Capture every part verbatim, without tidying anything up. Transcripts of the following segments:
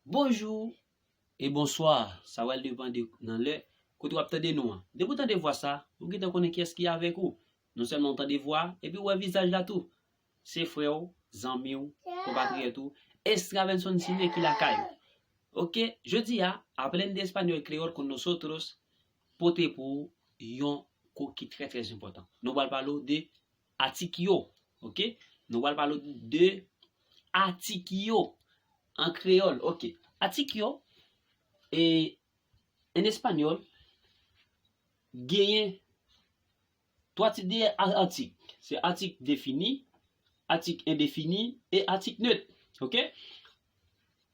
Bonjou e bonswa, sa pral depann de nan lè kote w ap tande nou an. Depi w tande vwa sa, ou gentan konnen kiyès ki avèk ou. Non sèlman w tande vwa a, epi w wè vizaj la tou. Se frè w, zanmi w, konpatriyòt ou, Estravenson Sine ki lakay ou. Oke, jodi a, Aprende Español Creol con Nosotros pote pou ou yon kou ki trè, trè enpòtan. Nou pral pale w de atik yo, oke? Nou pral pale w de atik yo an kreyòl, oke? Atik yo, e, en espanyòl, genyen twa tip de a- atik. Se atik defini, atik endefini e atik net, oke?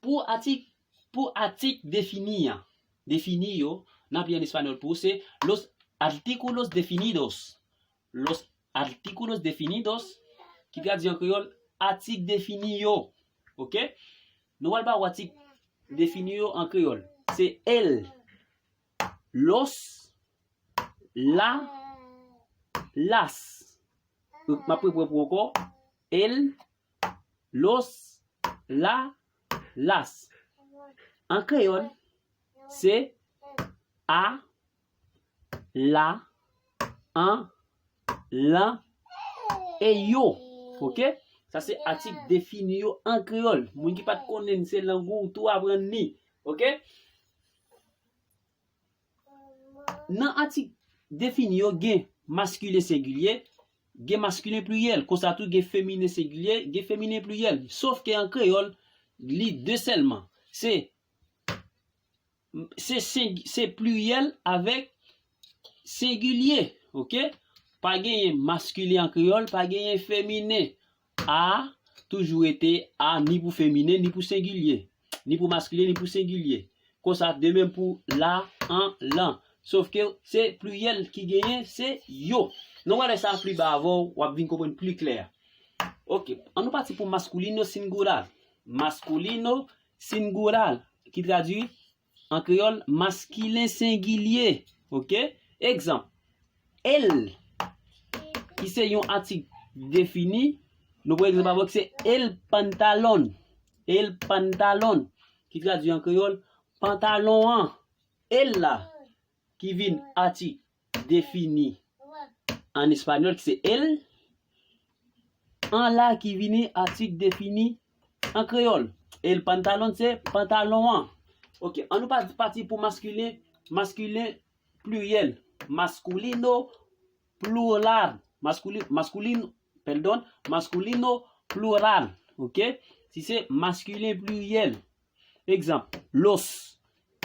Pou atik, pou atik defini an, defini yo, n ap li an espanyòl pou ou, se los artículos definidos. Los artículos definidos, ki tradui an kreyòl, atik defini yo. Oke? Nou pral ba w atik defini yo an kreyòl. Se el, los, la, las. M ap reprann pou ou ankò. El, los, la, las. An kreyòl, se a, la, an, lan e yo. Oke? Sa se atik defini yo an kreyòl. Moun ki pa t konnen, se lang ou tou aprann li. Oke? Nan atik defini yo, gen maskilen sengilye, gen maskilen pliriyèl. Konsa tou, gen feminen sengilye, gen feminen pliriyèl. Sof ke an kreyòl, li de sèlman. Se, se, seng- se pliriyèl avèk sengilye. Oke? Pa genyen maskilen an kreyòl, pa genyen feminen. A toujou rete a, ni pou feminen, ni pou sengilye, ni pou maskilen, ni pou sengilye. Konsa, de menm pou la, an, lan. Sof ke se pliriyèl ki genyen, se yo. Nou pral wè sa pli ba avè w, w ap vin konprann pli klè. Oke, an nou pati pou masculino singular. Masculino singular, ki tradui an kreyòl, maskilen sengilye. Oke? Egzanp, el, ki se yon atik defini, nou pran egzanp avèk se el pantalón. El pantalón, ki tradui an kreyòl, pantalon an. El la, ki vin atik defini an espanyòl, ki se el. An la ki vini atik defini an kreyòl. El pantalón se pantalon an. Oke, an nou pa- pati pou maskilen, maskilen pliriyèl. Masculino plural. Maskuli- masculino, pardon, masculino plural. Oke? Si se maskilen pliriyèl. Egzanp, los.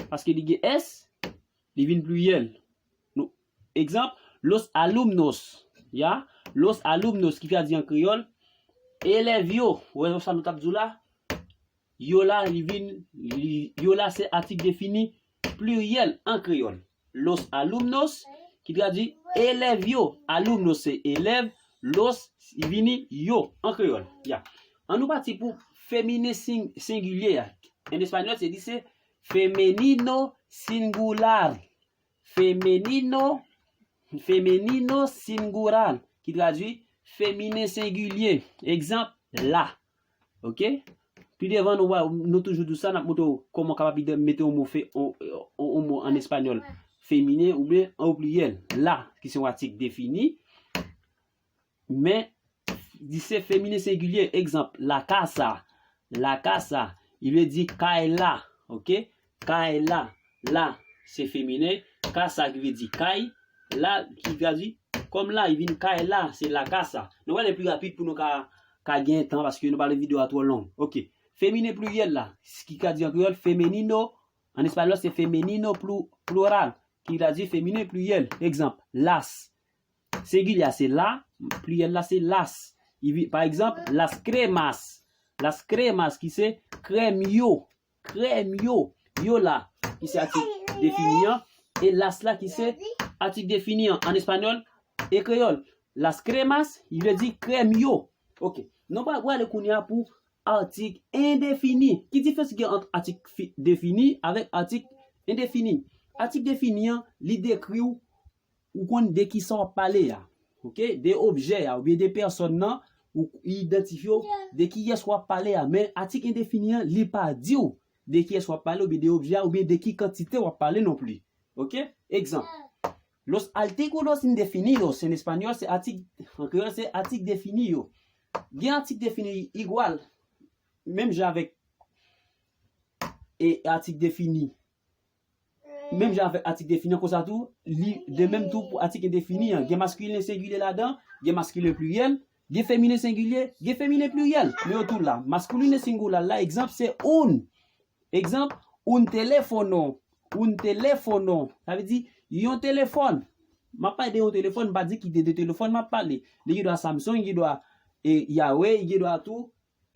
Paske li gen S, li vin pliriyèl. Nou, egzanp, los alumnos. Ya, los alumnos, ki tradui an kreyòl, elèv yo. Ou wè sa nou t ap di w la? Yo la, li vin, li, yo la se atik defini pliriyèl an kreyòl. Los alumnos, ki tradui elèv yo. Alumnos se elèv, los, li vini yo an kreyòl. Ya. An nou pati pou feminen sing- sengilye a. An espanyòl, se di se femenino singular. Femenino, femenino singular, ki tradui feminen sengilye. Egzanp, la. Oke? Pi devan, nou, wè, nou toujou di sa, n ap montre w kòman w kapab ide- mete yon mo fe- yon- yon- yon mo an espanyòl feminen oubyen o pliriyèl. La, ki se yon atik defini, men di se feminen sengilye. Egzanp, la casa. La casa, li vle di kay la. Oke? Kay la. La, se feminen. Casa, ki vle di kay. La, ki tradui kòm la, li vin kay la, se la casa. Nou pral ale pi rapid pou nou ka, ka gen tan, paske nou pale videyo a twò long. Oke. Feminen pliriyèl la, ki tradui an kreyòl, femenino, an espanyòl, se femenino plu- plural, ki tradui feminen pliriyèl. Egzanp, las. Sengilye a se la, pliriyèl la se las. I vi- pa egzanp, las cremas. Las cremas, ki se krèm yo. Krèm yo. Yo la, ki se atik defini an. E las la, ki se atik defini an. An espanyòl e kreyòl. Las cremas, li vle di krèm yo. Oke. Nou pral prale kounye a pou atik endefini. Ki diferans ki gen ant atik fi- defini avèk atik endefini? Atik defini an, li dekri w ou konn de kisa w ap pale a. Oke? De objè a, oubyen de pèsòn nan, ou idantifye w de kiyès w ap pale a. Men atik endefini an, li pa di w de kiyès w ap pale, oubyen de objè a, oubyen de ki kantite w ap pale non plis. Oke? Egzanp. Los artículos indefinidos, en español, se atik, an kreyòl, se atik defini yo. Gen atik defini igual, menm jan avèk e atik defini. Menm jan avèk atik defini an konsa tou, li de menm tou pou atik endefini an. Gen maskilen sengilye ladan, gen maskilen pliryèl, gen feminen sengilye, gen feminen pliryèl. Men yo tou la. Maskilen sengilye la, egzanp, se un. Egzanp, un teléfono. Un teléfono. Sa vle di, yon telefòn. M ap pale de yon telefòn, m pa di ki de, de telefòn m ap pale. Li gen dwa Samsung, li gen dwa e, Huawei, li gen dwa tou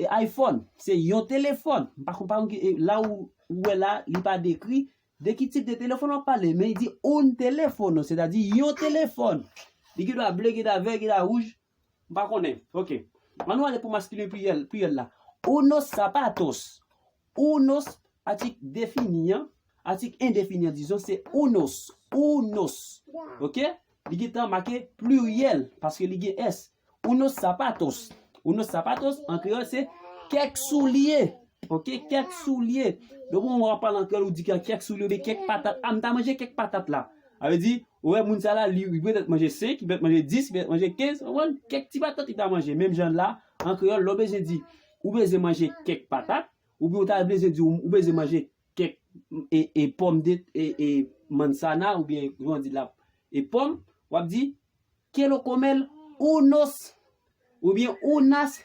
e iPhone. Se yon telefòn. M pa konn, pa konn ki, e, la ou, ou wè la, li pa dekri de ki tip de telefòn w ap pale, men li di un teléfono, sètadi yon telefòn. Li gen dwa ble, gen dwa vè, gen dwa wouj, m pa konnen. Oke. Ann nou ale pou maskilen pliryèl, pliryèl la. Unos zapatos. Unos, atik defini an, atik endefini an, dizon, se unos. Unos. Oke? Li gentan make pliryèl, paske li gen S. Unos zapatos. Unos zapatos, an kreyòl, se kèk soulye. Oke? Kèk soulye. Donk, ou wè w ap pale an kreyòl, ou di kèk, kèk soulye, oubyen kèk patat. A, m ta manje kèk patat la. Sa vle di, ou wè moun sa la, li, li petèt manje senk, li petèt manje dis, li petèt manje kenz, ou konprann? Kèk ti patat li ta manje. Menm jan la, an kreyòl, lè w bezwen di, ou bezwen manje kèk patat, oubyen ou ta bezwen di, ou, ou bezwen manje kèk, e, e pòm de, e, e manzana, oubyen, jan w di la, e pòm, w ap di, quiero comer unos, oubyen unas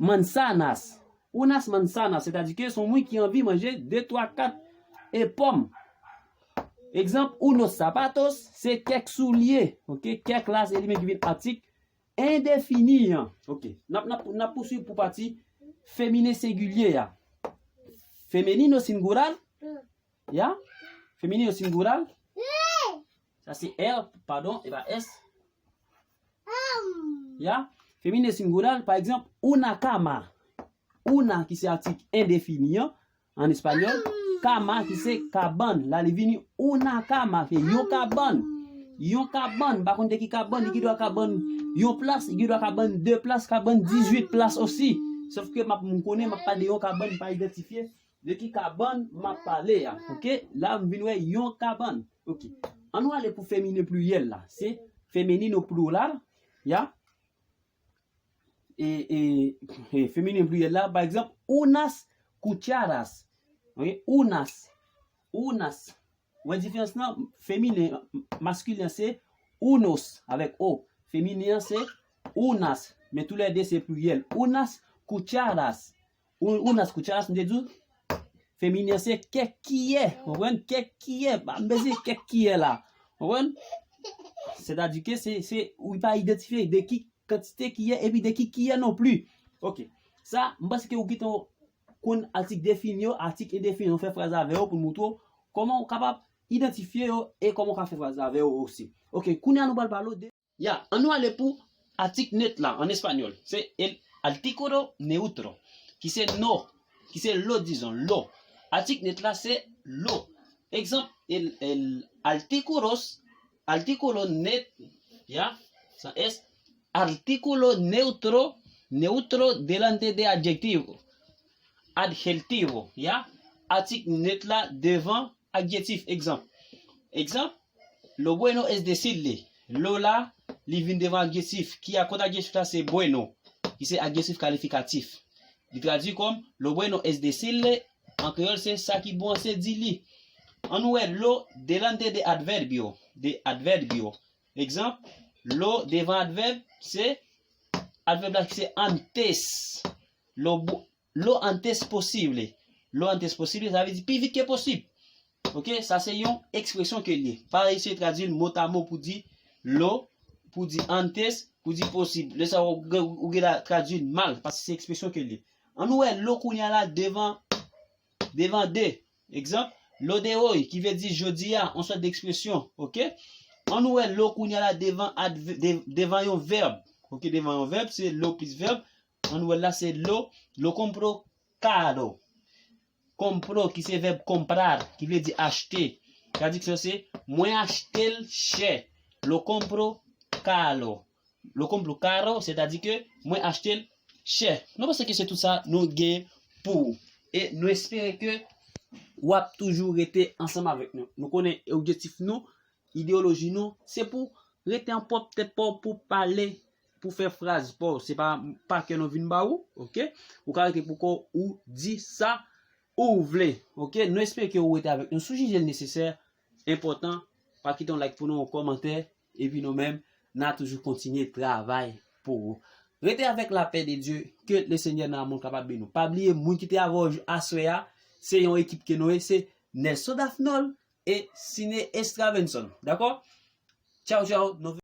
manzanas. Unas manzanas, sètadi ke se yon moun ki anvi manje de, twa, kat e pòm. Egzanp, unos zapatos, se kèk soulye. Oke, kèk la, se li menm ki vin atik endefini an. Oke, n ap, n ap, n ap pouswiv pou pati feminen sengilye a. Femenino singular, ya? Femenino singular. Sa se R, padon, e pa S. Ya? Femenino singular, pa egzanp, una cama. Una ki se atik endefini an, an espanyòl, cama ki se kabann. La li vini una cama, se yon kabann. Yon kabann, m pa konn de ki kabann, li gen dwa kabann yon plas, li gen dwa kabann de plas, kabann dizuit plas osi. Sòf ke m ap, m konnen, m ap pale de yon kabann, m pa idantifye de ki kabann m ap pale a. Oke? La, m vin wè yon kabann. Oke. Ann nou ale pou feminen pliryèl la. Se femenino plural, ya? E, e, e feminen pliryèl la, pa egzanp, unas cucharas. Oke? Unas. Unas. Ou wè diferans lan? Feminen, maskilen an se unos, avèk O. Feminen an se unas. Men toulède se pliryèl. Unas cucharas. Un-, unas cucharas, m te di w, feminen an se kèk kiyè. Ou konprann? Kèk kiyè. Pa bezwen kèk kiyè la. Ou konprann? Sètadi ke se, se, ou pa idantifye de ki kantite kiyè, epi de ki kiyè non plis. Oke. Sa, m panse ke ou gentan konn atik defini yo, atik endefini yo, fè fraz avè yo pou n montre w kòman ou kapab idantifye yo e kòman ou ka fè fraz avè yo osi. Oke, kounye a nou pral pale w de, ya, ann nou ale pou atik net la, an espanyòl. Se el artículo neutro, ki se no, ki se lo, dizon, lo. Atik net la, se lo. Egzanp, el, el artículos, artículo net, ya, san S, artículo neutro, neutro delante de adjetivo. Adjetivo, ya. Atik net la devan adjetif. Egzanp. Egzanp, lo bueno es decirle. Lo la, li vin devan adjetif. Ki a kot adjetif la se bueno, ki se adjetif kalifikatif. Li tradui kòm lo bueno es decirle, an kreyòl se sa ki bon an se di li. Ann nou wè lo delante de adverbio, de adverbio. Egzanp, lo devan advèb se advèb la ki se antes. Lo bu-, lo antes posible. Lo antes posible, sa vle di pi vit ke posib. Oke, sa se yon ekspresyon ke l ye. Pa eseye tradui l motamo pou di lo, pou di antes, pou di posib. Lè sa ou, ou gen la tradui l mal, paske se ekspresyon ke l ye. Ann nou wè lo kounye a la devan, devan de. Egzanp, lo de hoy, ki vle di jodi a, yon sòt de ekspresyon, oke? Ann nou wè lo kounye a la devan adv-, de-, devan yon vèb. Oke, devan yon vèb, se lo plis vèb. Ann nou wè la, se lo, lo compro caro. Compro, ki se vèb comprar, ki vle di achte. Tradiksyon se, mwen achte l chè. Lo compro caro. Lo compro caro, sètadi ke mwen achte l chè. Nou panse ke se tout sa nou gen pou ou. E nou espere ke w ap toujou rete ansanm avèk nou. Nou konnen objektif nou, ideyoloji nou, se pou rete an pwòp tèt pa w, pou pale, pou fè fraz pa w. Se pa pa kè nou vin ba ou, oke? Ou ka rete pou kò w, ou di sa ou vle, oke? Nou espere ke ou rete avèk nou. Si w jije l nesesè, enpòtan, pa kite yon like pou nou, yon kòmantè, epi nou menm, n a toujou kontinye travay pou ou. Rete avèk lapè de Dye, ke le Senyè nan amou kapab beni w. Pa bliye, moun ki te avè w aswè a, se yon ekip ke nou ye, se Nelson Daphnol e Sine Estravenson. Dakò? Tchaw, tchaw.